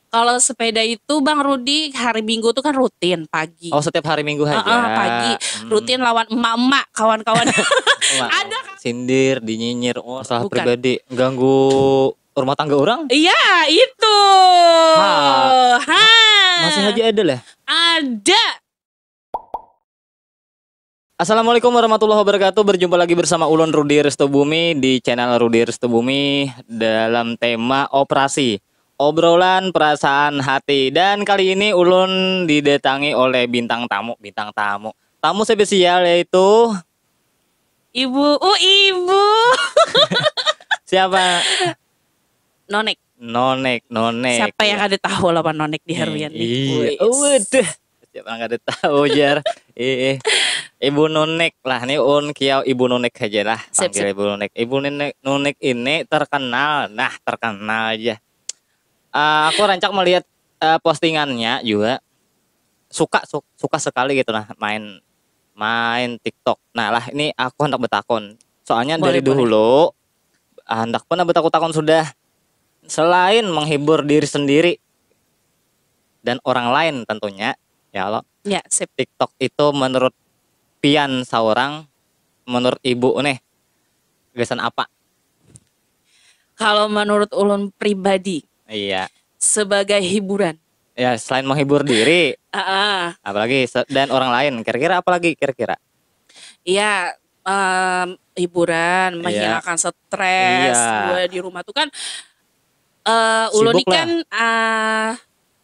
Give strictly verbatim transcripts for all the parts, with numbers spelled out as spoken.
Kalau sepeda itu Bang Rudi hari Minggu tuh kan rutin pagi. Oh, setiap hari Minggu aja. Heeh, pagi. Hmm. Rutin lawan emak-emak, kawan-kawan. Wah, Ada kan? Sindir, dinyinyir, oh, masalah Bukan. Pribadi, ganggu rumah tangga orang. Iya, itu. Ha. Ha. Masih aja ada lah. Ada. Assalamualaikum warahmatullahi wabarakatuh. Berjumpa lagi bersama ulun Rudi Restu Bumi di channel Rudi Restu Bumi dalam tema operasi, obrolan perasaan hati. Dan kali ini ulun didatangi oleh bintang tamu, bintang tamu. Tamu spesial yaitu Ibu, uh ibu. Siapa? Nonek. Nonek, Nonek. Siapa yang Ya. Kada tahu lawan Nonek di Eh, Haruyan nih? Iya. Wis. Oh, waduh. Siapa yang kada tahu, jar? Eh, eh. Ibu Nonek lah, nih un kiau Ibu Nonek aja lah. Sip, Panggil Ibu Nonek. Ibu Nonek, Nonek ini terkenal, nah, terkenal aja. Ah, aku rancak melihat eh, postingannya juga, suka su- suka sekali gitu lah main main TikTok. Nah lah, ini aku hendak betakon. Soalnya Boleh, dari boleh. Dulu ah, hendak pernah betakon-takon sudah. Selain menghibur diri sendiri dan orang lain tentunya, ya lo, Ya, sip. TikTok itu menurut pian seorang, menurut ibu nih, gasan apa? Kalau menurut ulun pribadi, Iya. Sebagai hiburan. Ya, selain menghibur diri, Ah, ah. Apalagi se- dan orang lain. Kira-kira apa lagi kira-kira? Ya, em, hiburan, Iya. Menghilangkan stres. Iya. Dua di rumah tuh kan eh ulun Sibuk ini kan ah,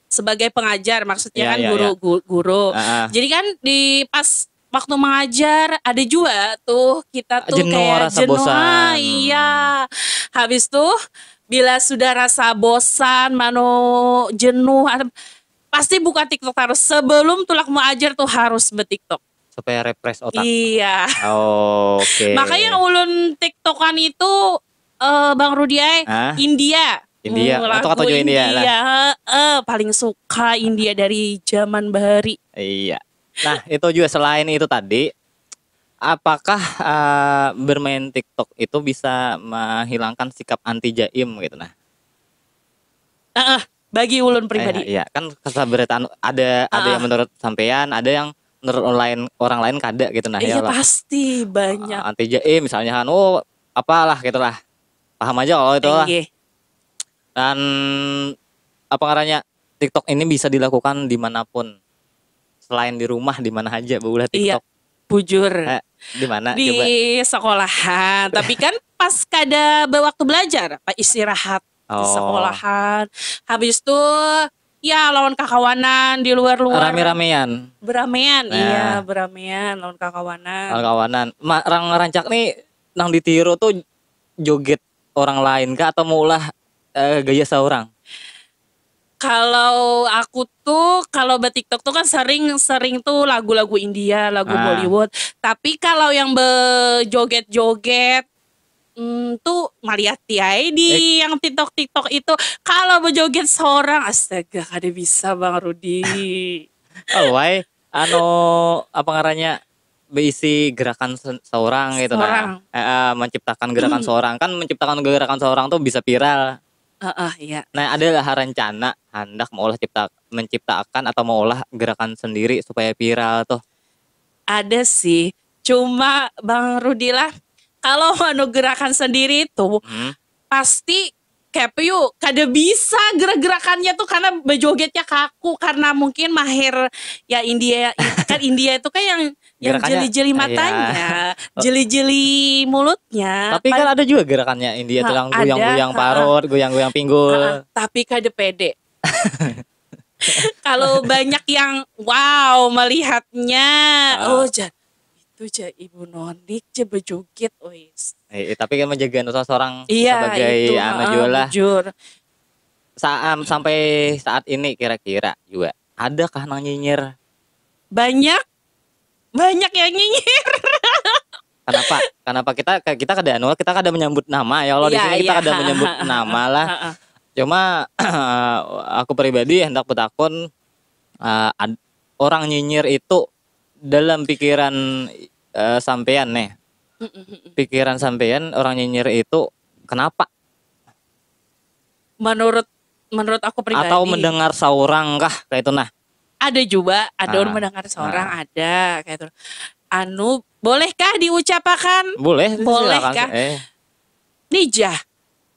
sebagai pengajar, maksudnya Iya, kan iya, guru iya. gu- guru. Ah, ah. Jadi kan di pas waktu mengajar ada juga tuh kita tuh Jenuh, kayak rasa jenuh. bosan. Ah, iya. Habis tuh bila sudah rasa bosan, mano jenuh, ada- pasti buka TikTok terus. Sebelum tulak mengajar tuh harus be-TikTok. Supaya refresh otak. Iya. Oke. Makanya ulun TikTokan itu eh Bang Rudi ai, Hah? India. India. Hmm, Atau lagu kata juga India lah. Heeh, paling suka India dari zaman bahari. Iya. Nah, itu juga selain itu tadi, apakah eh, bermain TikTok itu bisa menghilangkan sikap anti jaim gitu nah? Heeh, bagi ulun pribadi. Eh, iya, kan kesabarataan ada ada Ah. yang menurut sampean, ada yang menurut orang lain orang lain kada gitu nah Iya, ya lah. Pasti banyak. Ah, anti jaim misalnya kan, oh apalah gitulah. Paham aja kalau itu lah. Inggih. Dan apa ngarannya, TikTok ini bisa dilakukan dimanapun, selain di rumah, di mana aja beulah Iya, TikTok. Bujur. Eh, di mana Di coba? Sekolahan, tapi kan pas kada be waktu belajar, pas istirahat di Oh. Sekolahan. Habis tuh ya lawan kakawanan di luar-luar. Rame-ramean. Beramean, Nah. Iya, beramean lawan kakawanan. Kawan-kawanan. Ma, orang rancak nih nang ditiru tuh joget orang lain kah atau maulah eh, gaya seorang? Kalau aku tuh kalau be-TikTok tuh kan sering sering tuh lagu-lagu India, lagu Ah. Bollywood. Tapi kalau yang bejoget-joget hmm, tuh malihat ai di Eh. Yang TikTok-TikTok itu. Kalau bejoget seorang, astaga, kada bisa Bang Rudi. Oh, why? Anu, apa ngarannya, berisi gerakan se- seorang gitu Seorang. Nah. Eh, eh, menciptakan gerakan seorang, kan menciptakan gerakan seorang tuh bisa viral. Heeh, iya. Nah, adalah rencana hendak maulah cipta menciptakan atau maulah gerakan sendiri supaya viral tuh. Ada sih. Cuma Bang Rudi lah, kalau anu gerakan sendiri itu Hmm. pasti kayak apa yu, kada bisa gerak-gerakannya tuh karena bejogetnya kaku, karena mungkin mahir ya India, kan India itu kan yang yang Gerakannya, jeli-jeli iya. Matanya, jeli-jeli mulutnya. Tapi kan ada juga gerakannya India tuh Ha, yang goyang-goyang ada, ha. Parut, goyang-goyang pinggul. Ah, tapi kada pede. Kalau banyak yang wow melihatnya, Ah. Oh, ja, itu ja Ibu Nonik ja bejoget, wis. Eh, eh, tapi kan menjaga nusa seorang Iya, sebagai itu, anu heeh, juga lah. Bujur. Saat sampai saat ini kira-kira juga adakah nang nyinyir? Banyak, banyak yang nyinyir. Kenapa? Kenapa kita kita kada anu, kita kada menyambut nama ya Allah, di Iya, sini kita iya. kada menyambut nama lah. Heeh. Cuma aku pribadi hendak bertakun, eh, ad- orang nyinyir itu dalam pikiran eh, sampean nih. Mm-mm, mm-mm. Pikiran sampean orang nyinyir itu kenapa? Menurut Menurut aku pribadi. Atau mendengar seorang kah kayak itu nah? Ada juga, ada orang mendengar seorang, ada kayak itu. Anu, bolehkah diucapakan? Boleh, Bolehkah? Eh. Nih jah,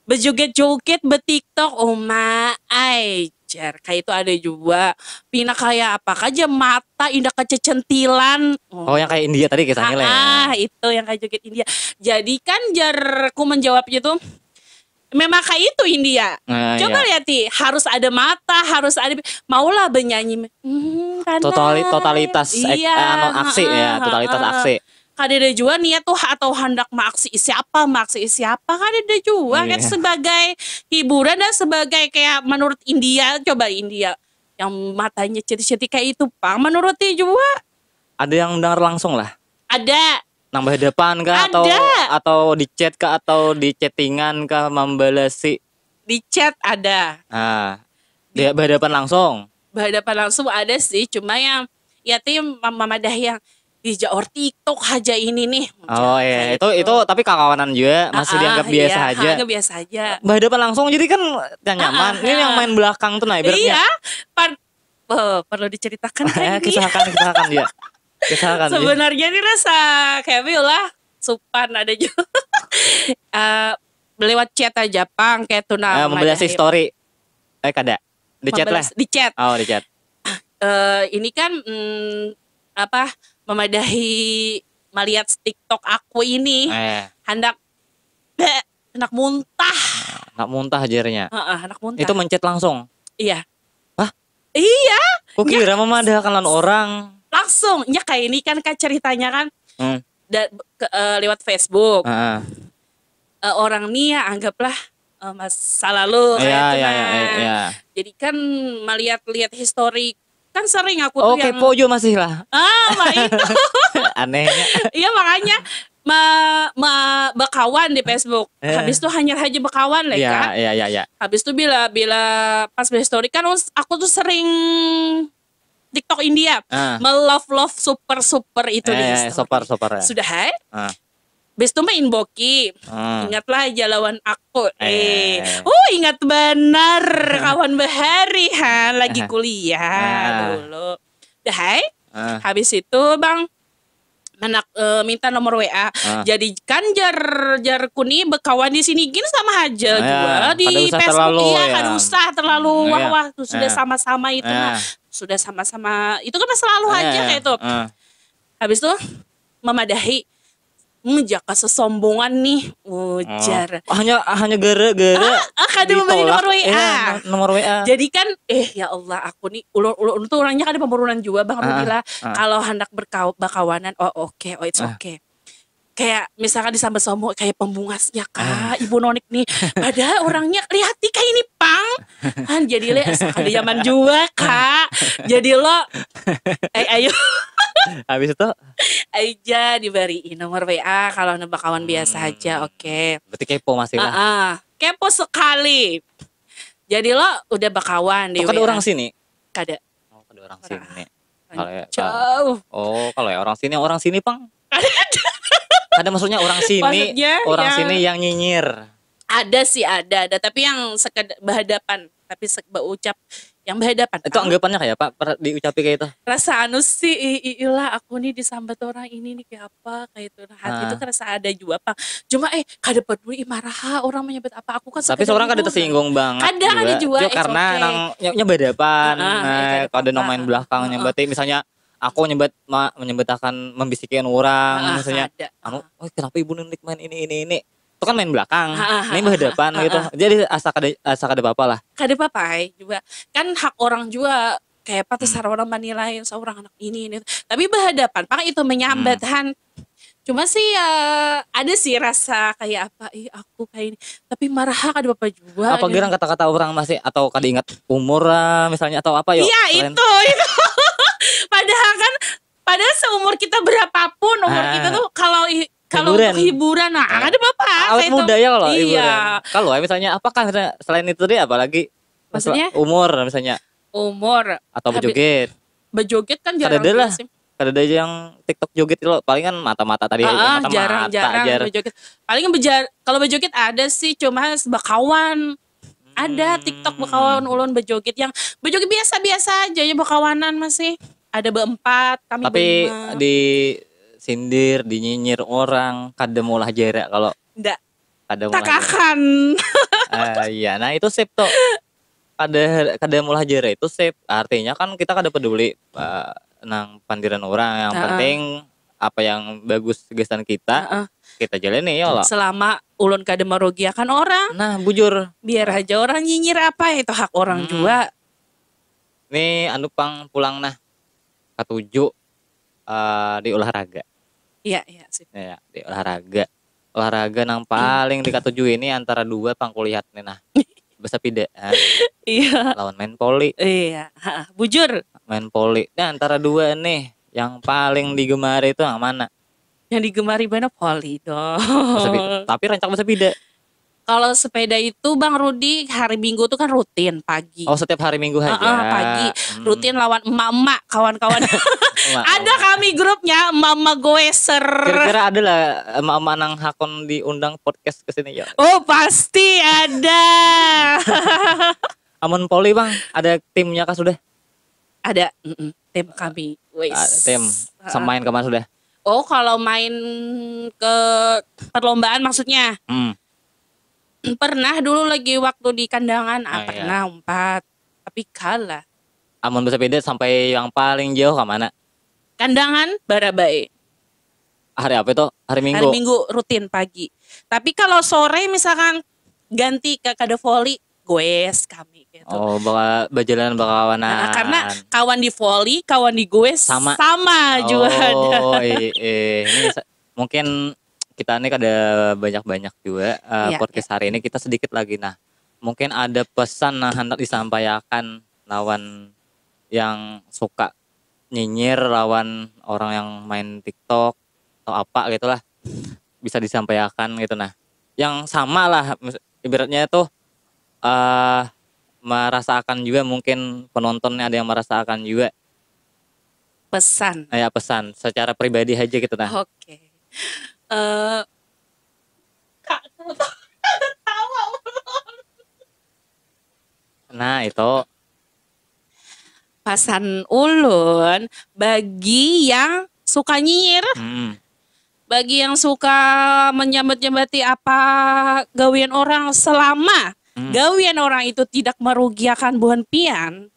bejoget-joget, betiktok, uma ai jar. Kayak itu ada juga. Pina kayak apa aja mata, indak kececentilan. Oh, yang kayak India tadi kisahnya lah ya. Ah, itu yang kayak joget India. Jadi kan jarku menjawabnya tuh, memang kayak itu India. Nah, Coba iya. Lihat nih, harus ada mata, harus ada, maulah bernyanyi. Hmm, kan Totali- totalitas ek- iya, eh, anu, aksi ya, heeh, totalitas heeh. Aksi. Kada ada juga niat tuh atau hendak maaksi siapa, maaksi siapa, kada ada juga. Iya. Kan sebagai hiburan dan sebagai kayak menurut India, coba India yang matanya cetik-cetik kayak itu pang menurutnya juga. Ada yang mendengar langsung lah. Ada. Nang berhadapan kah atau Ada. Atau di chat kah atau di chattingan kah membalasi? Di chat ada. Nah, dia berhadapan langsung. Berhadapan langsung ada sih, cuma yang ya tim mem- memadahi yang di jaor TikTok aja ini nih. Oh iya, Kayak itu gitu. Itu tapi kakawanan juga masih Ah, dianggap ah, biasa iya, aja. Anggap biasa aja. Berhadapan langsung jadi kan tidak nyaman. Ah, Ini yang ah. Main belakang tuh nah ibaratnya. Iya, par- oh, perlu diceritakan kan Eh, ini. kisahkan, kisahkan dia. Kisahkan dia. Sebenarnya ini rasa kayak lah supan ada juga. Eh, lewat chat aja pang kayak tuh nah. Eh, membalasi Memadahi. Story. Eh, kada. Di chat lah. Membalas- Di chat. Oh, di chat. Eh, ini kan mm, apa memadahi melihat TikTok aku ini Eh, hendak Beh, hendak muntah. Nak muntah jarinya. Heeh, hendak muntah. Itu mencet langsung. Iya. Hah? Iya, Kok kira memadahkan lawan orang? Langsung. Ya kayak ini kan kak ceritanya kan. Hmm. Da- ke- eh, lewat Facebook. Heeh. Eh, orang nih ya anggaplah eh, masa lalu kayak Iya, itu iya, nah. Iya, iya, iya. Jadi kan melihat-lihat histori kan sering aku tuh Oh, yang kepo juga masih lah. Ah, mah itu. Anehnya. Iya makanya ma, ma bakawan di Facebook. Eh. Habis itu hanya aja bakawan lah Iya, kan. Iya, iya, iya. Habis itu bila bila pas berstory kan us- aku tuh sering TikTok India, Ah. melove love super super itu Eh, di eh, story. Super, super ya. Sudah hai. Ah. Bis tu main boki. Ah. Ingatlah aja lawan aku. Eh. Eh. Oh, ingat benar kawan bahari ha lagi kuliah Ah. dulu. Dah hai. Ah. Habis itu bang menak eh, minta nomor W A. Ah. Jadi kan jar jar kuni bekawan di sini gin sama aja Ah, juga di kada usah Facebook terlalu, iya ya. Kada usah terlalu Hmm, wah iya. wah tuh sudah Ah. Sama-sama itu Ah. Nah, sudah sama-sama itu kan masa lalu Ah, aja iya. Kayak itu. Ah. Habis tuh memadahi hmm, jaka sesombongan nih ujar. Oh. Hanya hanya gara-gara Ah, kada memberi ditolak. Nomor W A. Iya, no- nomor W A. Jadi kan eh ya Allah aku nih ulun ulun tuh orangnya kan ada pemerunan juga bang Ah, Rudila ah. Kalau hendak berkau bakawanan oh oke oh it's Ah. okay. Kayak misalkan disambat sombong kayak pembungasnya kak ibu nonik nih padahal orangnya lihat nih kayak ini pang kan jadi le asa kada nyaman juga kak jadi lo eh ayo Habis itu aja diberi nomor W A kalau nambah kawan biasa Hmm. aja oke Berarti kepo masih lah. Ah, kepo sekali jadi lo udah bakawan di Tuh, kada W A. Orang sini. Kada Oh, kada orang sini. Kalau ya, jauh Oh, kalau ya orang sini, orang sini pang. Ada maksudnya orang sini, Maksudnya orang yang- sini yang nyinyir. Ada sih ada ada tapi yang sekedar berhadapan tapi se- berucap yang berhadapan Itu anggapannya kayak apa? Per- diucapi kayak itu. Rasa anu sih ih, ih, ilah aku nih disambat orang ini nih kayak apa kayak itu nah hati Ah. Itu kerasa ada juga apa cuma eh kada peduli ih, marah ha, orang menyebut apa aku kan Tapi sekedar seorang kada hiburan. Tersinggung banget. Ada, ada juga, it's karena okay. Nang ny- nyebut depan, Ah, ah, nah, iya, kada kalau ada nang apa-apa. Main belakang Ah, ah. Nyebut, misalnya aku nyebut ma, menyebutakan membisikan orang, Ah, misalnya, ada. Anu, oh kenapa ibu Nunik main ini ini ini? Itu kan main belakang, Ah, ah, ini ah, berhadapan ah, gitu. ah. Jadi asa kada asa kada apa-apa lah. Kada apa-apa ai juga kan hak orang juga kayak apa tuh Hmm. cara orang menilai seorang anak ini ini tapi berhadapan pakai itu menyambat Hmm. han cuma sih ya ada sih rasa kayak apa ih aku kayak ini tapi marah ha, kada apa juga Apa gitu. Gerang kata-kata orang masih atau kada ingat umur lah misalnya atau apa yuk? Iya Selain- itu itu padahal kan padahal seumur kita berapapun umur Ah. Kita tuh kalau i- kalau Hiburan. Untuk hiburan nah Ah. ada apa Awet kayak muda itu. Ya kalau Iya. Hiburan. Kalau ya misalnya apakah misalnya selain itu dia apalagi Maksudnya? Umur misalnya Umur atau Habis- berjoget. Berjoget kan Kada jarang ada lah. Sih. Kada ada yang TikTok joget lo palingan mata-mata tadi Ah, mata-mata jarang jarang jar. Berjoget. Paling bejar kalau berjoget ada sih cuma bakawan. Ada TikTok bekawan ulun bejoget yang bejoget biasa-biasa aja ya, bekawanan masih. Ada beempat, kami Tapi berlima. Disindir, dinyinyir orang, kada maulah jera kalau Ndak, kada maulah jera. Takakan. Ah, iya, nah itu sip tuh. Kada kada maulah jera itu sip. Artinya kan kita kada peduli eh, nang pandiran orang. Yang Heeh. penting apa yang bagus gasan kita, Heeh. kita jalani ya lah. Selama ulun kada merugiakan orang, Nah, bujur. biar aja orang nyinyir apa, itu hak orang Hmm. jua. Nih anu pang pulang nah. Katuju eh, di olahraga. Iya, iya sih. Ya, di olahraga. Olahraga nang paling dikatuju ini antara dua pang kulihat nih nah. Bersepedaan Iya. lawan main voli. Iya, heeh. Bujur. Main voli. Nah, antara dua nih yang paling digemari itu yang mana? Yang digemari bana voli dong. Bersepeda. Tapi rancak bersepeda. Kalau sepeda itu Bang Rudi hari Minggu tuh kan rutin pagi. Oh, setiap hari Minggu aja. Heeh, pagi. Hmm. Rutin lawan emak-emak, kawan-kawan. Emak, Ada kami grupnya emak-emak goeser. Kira-kira ada lah emak-emak nang hakun diundang podcast ke sini ya. Oh, pasti ada. Amun voli bang, ada timnya kah sudah? Ada, mm-mm, tim kami. Wes. Ah, tim. Samain kemana sudah? Oh, kalau main ke perlombaan maksudnya? Hmm. Pernah dulu lagi waktu di Kandangan, ah, Ah, iya. Pernah umpat, tapi kalah. Amun bersepeda sampai yang paling jauh ke mana? Kandangan, Barabai. Hari apa itu? Hari Minggu. Hari Minggu rutin pagi. Tapi kalau sore misalkan ganti ke kada voli, goes kami gitu. Oh, bakal berjalan berkawanan. Nah, karena kawan di voli, kawan di goes Sama. sama juga ada. Oh, iya, iya. Ini sa- mungkin kita nih kada banyak-banyak juga eh, Iya, podcast hari ini, kita sedikit lagi. Nah, mungkin ada pesan yang hendak disampaikan lawan yang suka nyinyir lawan orang yang main TikTok atau apa gitulah, bisa disampaikan gitu. Nah, yang sama lah, mis- ibaratnya tuh eh merasakan juga, mungkin penontonnya ada yang merasakan juga. Pesan. Ya, pesan secara pribadi aja gitu nah. Oke. Eh, Kak, tawa. Nah, itu. Pasan ulun bagi yang suka nyinyir, Hmm. bagi yang suka menyambat-nyambati apa gawian orang, selama Hmm. gawian orang itu tidak merugiakan buhan pian,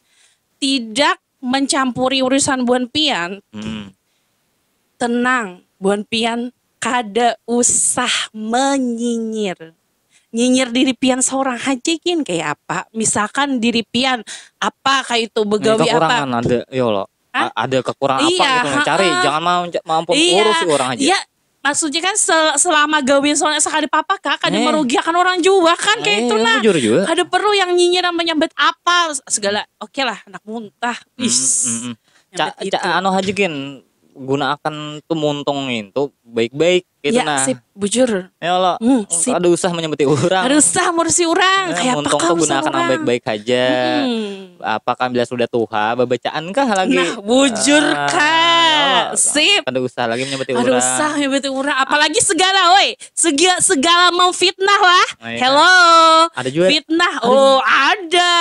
tidak mencampuri urusan buhan pian, Hmm. tenang, buhan pian kada usah menyinyir. Nyinyir diri pian seorang aja gin kayak apa? Misalkan diri pian apa kayak itu, Nah, begawi apa? Kekurangan ada, ya Allah. Hah? A- Ada kekurangan apa Iya, gitu, mencari, ha-ha. Jangan mau, mau ampun Iya, urus si orang aja. Iya, maksudnya kan sel- selama gawian soalnya sekali papa kak, kada Eh. merugiakan orang juga kan, kayak Eh, itu nah. Jujur juga. Kada perlu yang nyinyir sama nyambat apa segala. Oke lah, anak muntah. Hmm, Is. hmm, hmm. Nyambat Ca, ca, itu. Anu aja gin, gunakan tuh muntung itu baik-baik gitu Ya, nah. Sip, bujur. Ya Allah, Hmm, sip. Ada usah menyambat orang. Ada usah ngurusi orang. Eh, Kayak apa muntung kah tuh urusan gunakan yang orang? Baik-baik aja. Hmm. Apakah bila sudah tuha, babacaan kah lagi? Nah, bujur, Ah, Kak. ya Allah, Sip. Kada usah lagi menyambat Ada orang. Usah nyambat orang. Apalagi segala, oi. Segala, segala memfitnah lah. Oh, iya. Hello. Ada juga. Fitnah. Ada. Oh, ada.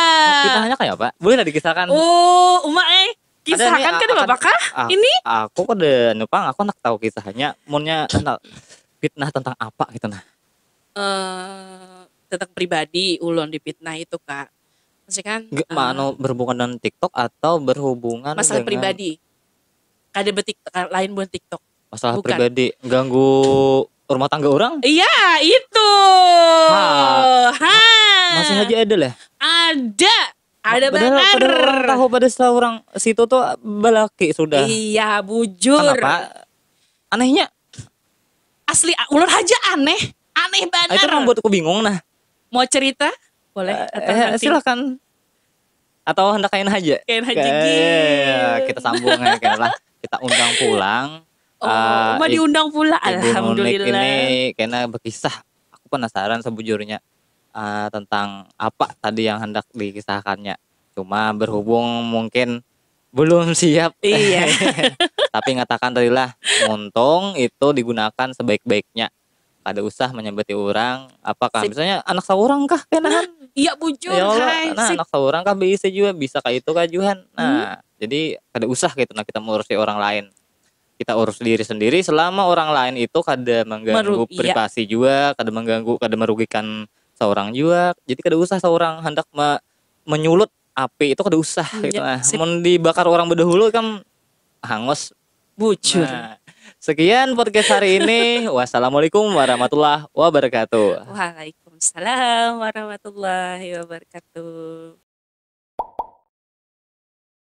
Fitnahnya kayak apa? Boleh lah dikisahkan. Oh, Uma eh. Ada nih, Kisahkan kada akan- apa-apa kah? Ah, Ini? Aku kada anu pang, aku nak tahu kisahnya. Munnya nak fitnah tentang apa gitu nah. Eh, tentang pribadi ulun dipitnah itu, Kak. Maksudnya kan Nggak, eh, ma- anu, berhubungan dengan TikTok atau berhubungan masalah dengan pribadi. Kada betik lain buat TikTok. Masalah Bukan. Pribadi, ganggu rumah tangga orang? Iya, itu. Ha. Ha. Masih aja ada lah. Ada. Ada Padahal, banar. Padahal orang tahu pada setelah orang situ tuh balaki sudah. Iya, bujur. Kenapa? Anehnya. Asli, ulun aja aneh. Aneh banar. Itu membuat aku bingung nah. Mau cerita? Boleh. Atau Eh, nanti? Silakan. Atau hendak kain aja? Kain haji Kayak, gin. Kita sambung ya, kayak lah. Kita undang pulang. Oh, eh, mau Ib- diundang pula. Ibu Nunik Alhamdulillah. Ini kena berkisah. Aku penasaran sebujurnya eh, tentang apa tadi yang hendak dikisahkannya. Cuma berhubung mungkin belum siap. Iya. Tapi ngatakan tadi lah, muntung itu digunakan sebaik-baiknya. kada usah menyambati orang apa kah, misalnya anak seorang kah kenahan. Iya bujur Ya Allah, hai nah sip. Anak seorang kah beisi juga bisa kayak itu kah Juhan. Nah, jadi kada usah gitu nah kita mengurusi orang lain. Kita urus diri sendiri selama orang lain itu kada mengganggu Meru- iya. privasi juga, kada mengganggu, kada merugikan seorang juga. Jadi kada usah seorang hendak me- menyulut api itu kada usah gitu Iya, nah. sip. Mun dibakar orang bedahulu kan hangus. Bujur. Nah, sekian podcast hari ini. Wassalamualaikum warahmatullahi wabarakatuh. Waalaikumsalam warahmatullahi wabarakatuh.